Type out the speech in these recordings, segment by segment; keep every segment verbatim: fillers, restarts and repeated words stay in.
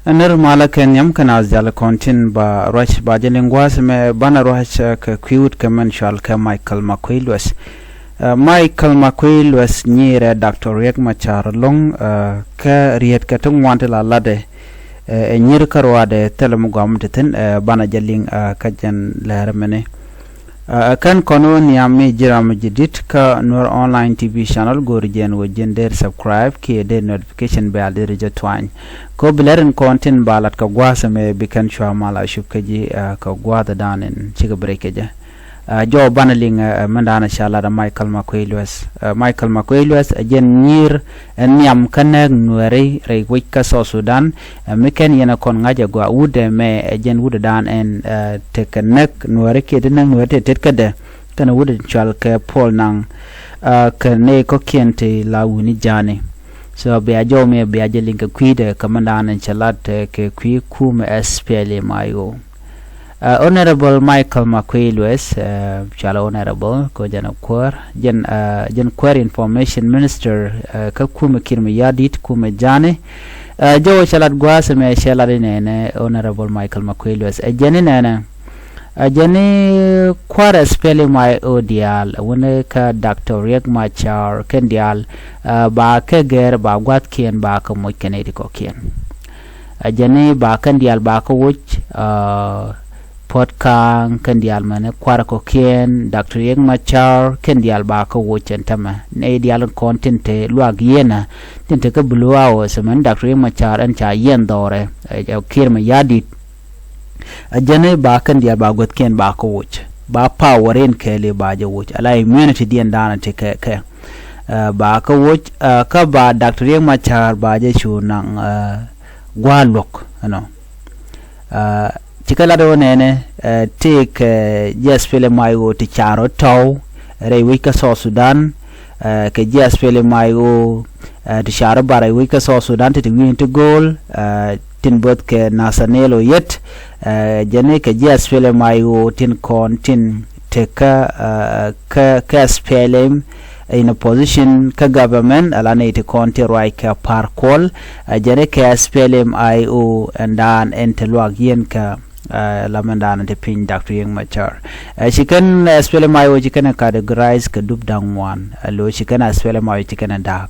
Nir malä kɛ nhiam kɛ naath jal kɔn tin ba ruac ba jɛ liŋ gua̱a̱th mɛ banɛ ruac kɛ kui̱ wut kɛ mɛn cual kɛ Michael Makuei Lueth. Michael Makuei Lueth nyiirɛ Doctor Riek Machar lo̱ŋ, kɛ riet kɛ ti ŋuan ti la latdɛ ɛ nyir kä ruaadɛ thilɛ mi guam ti thin, banɛ jɛ liŋ kä jɛn lɛr mɛni. Ɛ kɛn kɔn wä nhiam mi ji̱ ram ji̱ di̱t kä Nuer Online T V channel, go̱o̱ri jɛn wä ji̱n der subscribe kiɛ der notification bell der jɛ tuany. Kɛ wä bi lɛr in kɔn tin ba lat kɛ gua̱a̱th ɛmɛ bi kɛn cua mal a cup kä ji̱ kɛ gua̱a̱th dan in cikɛ bi rɛc kɛ jɛ. Jɔw banɛ liŋ ɛ mɛn dan ca lat ɛ Michael Makuei Lueth. Michael Makuei Lueth ɛ jɛn nyir ɛ nhiam kä nɛɛk Nuɛri rɛy wec kä South Sudan. Ɛ mi kɛn yɛn ɛ kɔn ŋa̱c ɛ gɔaa wut ɛmɛ ɛ jɛn wut ɛ dan ɛn tekɛ nɛk Nuɛri kiɛ ti nɛk Nuɛri ti tet kädɛ kɛn wut ɛ cual kɛ Paul Nang. Kɛ nɛy kɔ̱kiɛn ti la wuni ja̱a̱ni. So bia jɔw mi bia jɛ liŋ kɛ kui̱dɛ kɛ mɛn dan ɛn cɛ lat kɛ kui̱ kumɛ S P L M I O. Honorable Michael Makuei Lueth, cual Honorable kɛ jɛn kuäär jɛn, jɛn kuäär Information Minister kä kumɛ Kiir Mayardit kumɛ ja̱a̱ni. Jɔw cɛ lat gua̱a̱th ɛmɛ cɛ lat inɛnɛ Honorable Michael Makuei Lueth ɛ jɛn inɛnɛ. Ɛ jɛn i̱ kuäär S P L M I O diaal ɛ wuni kä Doctor Riek Machar kɛn diaal ba kɛ gɛr ba gua̱thkiɛn ba kɛ moc kɛn i̱ ti kɔ̱kiɛn. Ɛ jɛn i̱ ba kɛn diaal ba kɛ woc, Puɔ̱t Ka̱a̱ŋ kɛn diaal mɛn i̱ kuäär kɔ̱kiɛn Doctor Riek Machar kɛn diaal ba kɛ woc ɛn tämɛ nɛy diaal in kɔn tin te luak yieenä tin te kä Blue House mɛn Doctor Riek Machar ɛn ca yiɛn dhɔrɛ ɛ Kiir Mayardit. Ɛ jɛn i̱ ba kɛn diaal ba guäthkiɛn ba kä woc ba power in kɛɛli ba jɛ woc ala immunity diɛn da̱a̱n ti kɛ kɛ. Ba kä woc kä ba Doctor Riek Machar ba jɛ cu naŋ gua̱a̱r luɔ̱k ɛnɔ. Ci kä lat ɣöö nɛnɛ tëëk ji̱ S P L M I O ti car ɣöö tɔ̱w rɛy wec kä South Sudan kɛ ji̱ S P L M I O ti car ɣöö bar rɛy wec kä South Sudan ti ti wi̱i̱n ti go̱o̱l tin bo̱th kɛ Nathaniel Oyet. Jɛn i̱ kɛ ji̱ S P L M I O tin kɔn tin tekä kä kä S P L M in opposition kä government ala nɛy ti kɔn ti ruac kɛ Par Kuol. Jɛn i̱ kɛ S P L M I O ɛn daan ɛn ti luak yieen kä la mɛn daan ɛn ti piny Doctor Riek Machar. Ci kɛn S P L M I O ci kɛn ɛ categorize kɛ dup da̱ŋ ŋuan. Alo ci kɛn S P L M I O ci kɛn ɛ da̱a̱k.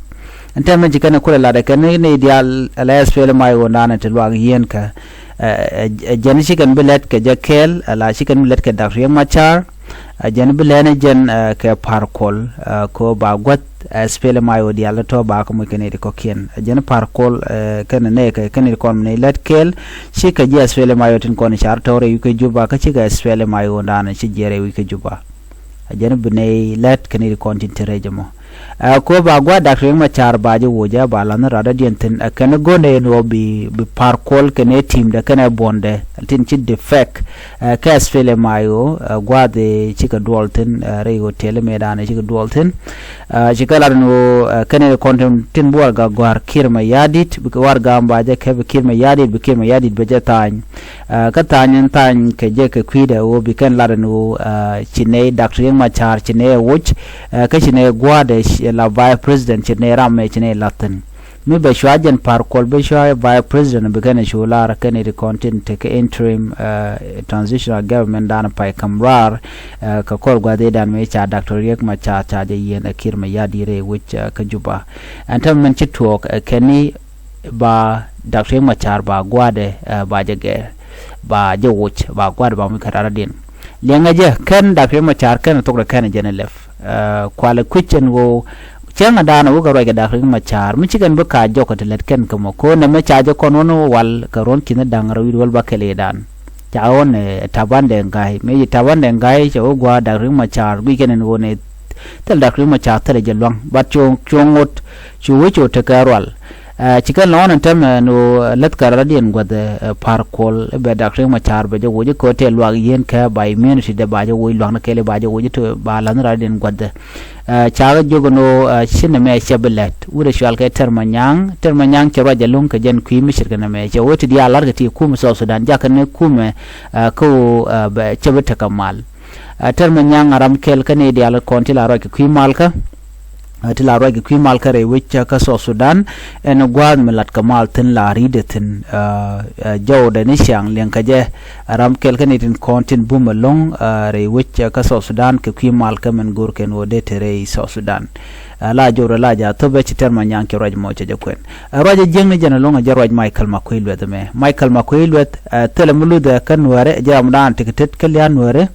Ɛn tɛmɛ ci kɛn ɛ kulɛ lat ɛ kɛn ni diaal ala S P L M I O ɛn daan ɛn ti luak yieen kä ɛ jɛn ci kɛn bi lɛt kɛ jɛ kɛɛl ala ci kɛn bi lɛt kɛ Doctor Riek Machar. Ɛ jɛn bi lɛn ɛ jɛn kɛ Par Kuol kɛ ɣöö ba guäth S P L M I O diaal tɔ̱ ba kɛ moc kɛ nɛy ti kɔ̱kiɛn. Ɛ jɛn Par Kuol kɛn nɛ kɛ kɛn nɛy ti kɔn mi nɛy lät kɛɛl. Ci kɛ ji̱ S P L M I O tin kɔn car tɔ̱ rɛy wi̱c kä Juba kä ci kɛ S P L M I O ɛn daan ci jiɛɛr rɛy wi̱c kä Juba. Ɛ jɛn bi nɛy lät kɛ nɛy ti kɔn tin te rɛy jɛ mɔ. Ɛ kɛ ɣöö ba gua̱a̱th Doctor Riek Machar ba jɛ woc ɛ ba la̱th ni radɔ̱diɛn thi̱n ɛ kɛn go̱o̱nɛ ɛn ɣöö bi bi Par Kuol kɛn ɛ ti̱mdɛ kɛn ɛ buɔ̱ndɛ tin ci defect. Ɛ kɛ S P L M I O ɛ gua̱a̱th ëë cikɛ duɔl thi̱n ɛ rɛy hotel mëë daan ëë cikɛ duɔl thi̱n. Ɛ ci kɛ lat ɛn ɣöö ɛ kɛn ɛ kɔn tin tin bi warɛgak gɔ̱a̱r Kiir Mayardit bi warɛgak ba jɛ kɛ bi Kiir Mayardit bi Kiir Mayardit bɛ jɛ tha̱a̱ny. Ɛ kä tha̱a̱ny ɛn tha̱a̱ny kɛ jɛ kɛ kui̱dɛ ɣöö bi kɛn lat ɛn ɣöö ɛ ci nɛy Doctor Riek Machar ci nɛy ɛ woc. Ɛ kä ci nɛy gua̱a̱dɛ la vice president ci nɛy ram ɛ ci nɛy la̱th thi̱n. Mi bɛ cua jɛn Par Kuol bɛ cua vice president bi kɛn ɛ cu lar kɛn ɛ ti kɔn tin tekɛ interim transitional government dan pay kam raar. Kɛ kɔr gua̱th ëë dan mëë ca Doctor Riek Machar ca jɛ yieen ɛ Kiir Mayardit rɛy wec kä Juba. Ɛn täämɛ mɛn ci tuɔɔk ɛ kɛn ni ba Doctor Riek Machar ba gua̱a̱dɛ ba jɛ gɛr ba jɛ woc ba gua̱a̱dɛ ba muc kɛ radɔ̱diɛn. Liɛŋɛ jɛ kɛn Doctor Riek Machar kɛn thokdɛ kɛn jɛn ɛ lɛp. Kualɛ kui̱c ɛn ɣöö cäŋ ɛ daanɔ wekɛ ruac kɛ Doctor Riek Machar mi cikɛn bi ka̱a̱c jɔk kɛ ti lät kɛn kä mɔ ko̱n ɛmɛ ca jɛ kɔn wän wal kɛ ruɔ̱n ki̱n da̱ŋ rɛw wi̱i̱ duel ba kɛl i̱ dan. Ca ɣɔn ɛ Taban Deng Gai mëë ci Taban Deng Gai cɛ wä gua̱a̱ Doctor Riek Machar guic kɛn ɛn ɣöö nɛ thil Doctor Riek Machar thilɛ jɛ lua̱ŋ but cu cu ŋot cu wec cu tekɛ rual. Ɛ ci kɛn lɔ̱ŋ ɛn täämɛ ɛn ɣöö läth kɛ radɔ̱diɛn gua̱th ɛ Par Kuol ɛ bɛ Doctor Riek Machar bɛ jɛ woc ɛ ko̱ tëë luak yieen kɛ ba immunity dɛ ba jɛ woc lua̱ŋ ni kɛl i̱ ba jɛ woc ɛ tëë ba la̱th ni radɔ̱diɛn gua̱th ɛ. Ɛ ca kɛ jiök ɛn ɣöö ɛ ci nɛmɛ cɛ bi lɛt wut ɛ cual kɛ Tɛr Manyaŋ. Tɛr Manyaŋ cɛ ruac ɛlɔ̱ŋ kɛ jɛn kui̱ mi ce̱tkɛ nɛmɛ cɛ wee ti diaal la̱rkɛ ti kumɛ South Sudan jakä ni kumɛ ɛ kä ɣöö ɛ bɛ cɛ bi tekɛ mal. Ɛ Tɛr Manyaŋ a ram kɛl kä ni diaal kɔn ti la ruac kɛ kui̱ malkä. Ti la ruac kɛ kui̱ mal kä rɛy wec kä South Sudan, ɛn gua̱a̱th mi lat kɛ mal thi̱n la ri̱dɛ thi̱n. Jɔwdɛ ni ciaŋ liɛŋ kɛ jɛ ram kɛl kä ni tin kɔn tin bum ɛlɔ̱ŋ rɛy wec kä South Sudan kɛ kui̱ mal kä min go̱r kɛn ɣöö dee te rɛy South Sudan. La jɔwdɛ la ja̱ thop ɛ ci tɛr ma nyaŋ ci ruac mɔ cɛ jɛ kuɛn. Ruac ɛ jiäkni jɛn ɛlɔ̱ŋ ɛ jɛ ruac Michael Makuei Lueth ɛmɛ. Michael Makuei Lueth thilɛ mi luthɛ kä Nuäärɛ, jɛ ram dan ti kɛ tet kä lia̱a̱ Nuäärɛ.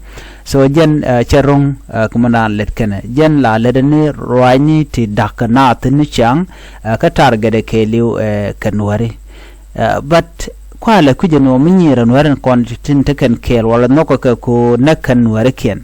So jɛn cɛ ro̱ŋ kɛ mɛ naan lɛt kɛnɛ jɛn la lɛt ni ruacni ti da̱k kɛ naath ni ciaŋ kä target ɛ kɛɛliw kɛ Nuäri. But kualɛ kui̱c ɛn ɣöö mi nyiir ɛ Nuäri kɔn tin te kɛn kɛɛl wala nhɔkɛ kɛ ko̱ näk kɛn Nuäri kiɛn.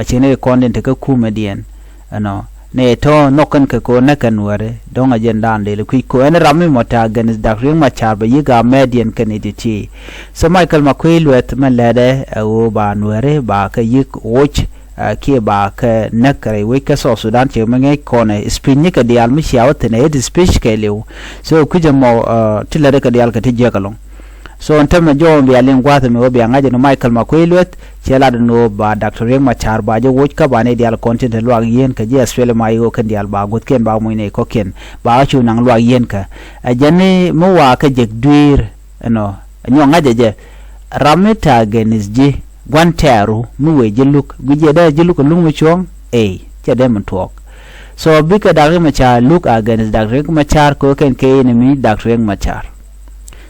Cini kɔn tin te kä kumɛ diɛn ɛnɔ ni tɔ nhɔk kɛn kɛ ko̱ näk kɛn Nuäri dɔ̱ŋ ɛ jɛn daan dee lɛ kui̱c ko̱ ɛn ram mi mɔ ta̱a̱ gɛn Dak Riek Macar bɛ yi̱k a mɛɛt diɛn kɛn i̱ ti ti. So Michael Makuei Lueth mɛ lɛtdɛ ɛ ɣöö ba Nuäri ba kɛ yi̱k woc kiɛ ba kɛ näk rɛy wec kä South Sudan cɛ mi ŋäc kɔnɛ speech ni kɛ diaal mi cia wä thi̱n ɛ hate speech kɛɛliw. So kui̱c ɛmɔ ti lätdɛ kɛ diaal kɛ ti jiäk ɛlɔ̱ŋ. So ɛn tämɛ jɔw bia liŋ gua̱a̱th ɛmɛ wä bia ŋa̱c ɛn Michael Makuei Lueth cɛ lat ɛn ɣöö ba Dak Riek Macar ba jɛ woc kä ba ni diaal kɔn tin te luak yieen kä ji̱ Australia ma i̱ ɣöö kɛn diaal ba guäthkiɛn ba muc ni kɔ̱kiɛn ba ɣä cu naŋ luak yieen kä. Ɛ jɛn ni mi wa kä jek dui̱i̱r ɛnɔ. Nyuɔ̱ŋ ŋa̱cä jɛ ram mi ta̱a̱ gɛn i̱th ji̱ gua̱n tɛɛru mi wëë ji̱ luk gui̱c jɛ dee ji̱ luk kɛ luk mi cuɔ̱ŋ. Ey cɛ dee mi tuɔɔk. So bikɛ Dak Riek Macar luk against Dak Riek Macar kɛ kɛn kɛ in mi Dak Riek Macar.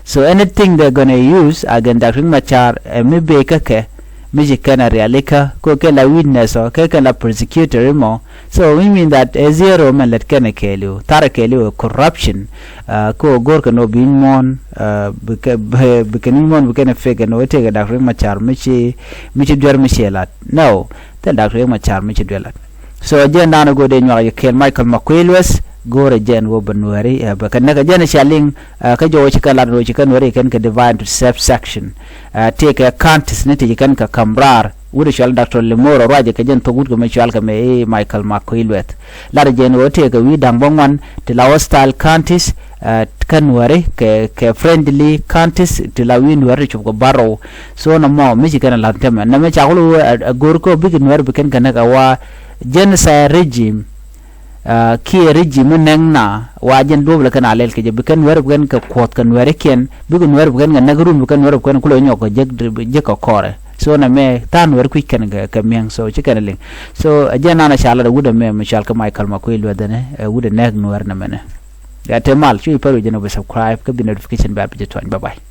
So anything they gonna use against Dak Riek Macar ɛ mi bee kä kɛ mi ci kɛn a rialikä kɛ kɛn la witness ɔ kɛ kɛn la prosecutor imɔ. So we mean that ɛ zero mɛn lät kɛn ɛ kɛɛliw tharɛ kɛɛliw ɛ corruption. Kä ɣöö go̱rkɛ ni ɣöö bi muɔ̱ɔ̱n bikɛ ni muɔ̱ɔ̱n bikɛn ɛ fek ɛn ɣöö tëëkɛ Dak Riek Macar mi ci mi ci duer mi ciɛ lat. No, thil Dak Riek Macar mi ci duer lat. So jiɛn da̱a̱n ɛ go̱o̱r dee nyuak yɛ kɛɛl Michael Makuei Lueth go̱o̱rɛ jɛn ɣöö bɛ Nuäri bɛ kɛ näk ɛ jɛn ɛ cia liŋ. Kä jɔwä ci kɛ lat ɣöö ci kɛ Nuäri kɛn kɛ divide into subsection. Tëëkɛ counties ni ti ci kɛn kɛ ka̱m raar. Wut ɛ cual Doctor Limoro ruacɛ kɛ jɛn thok wut kɛ mɛ cual kɛ mɛ i̱ Michael Makuei Lueth. Lat ɛ jɛn ɣöö tëëkɛ wi̱i̱ da̱ŋ bä ŋuan ti la hostile counties kä Nuäri kɛ kɛ friendly counties ti la wi̱i̱ Nuäri ti cop kɛ bärɔw. So nɔmɔ mi ci kɛn ɛ la̱th tämɛ nɛmɛ ca kul ɛ go̱r kä bikɛ Nuäri bi kɛn kɛ näk ɛ wa genocide regime. Kiɛ regime mi nɛŋ na wa jɛn duɔ̱p lɛ kɛn a lɛl kɛ jɛ bi kɛn Nuäri bi kɛn kɛ kuɔth kɛ Nuäri kiɛn bikɛ Nuäri bi kɛn kɛ näk run bi kɛn Nuäri bi kɛn kulɛ nyɔk kɛ jek jek kɛ kɔrɛ. So nɛmɛ tha̱a̱n Nuäri kui̱c kɛn kɛ mi̱eŋ so ci kɛn ɛ liŋ. So ɛ jɛn nanɛ ca lat ɛ wut ɛmɛ mi cual kä Michael Makuei Lueth ɛnɛ ɛ wut ɛ näk Nuäri nɛmɛnɛ. Ɛ te mal cu i̱ pär wi̱c jɛn ɔ bi subscribe kä bi notification bɛ bi jɛ tuany. Bye bye.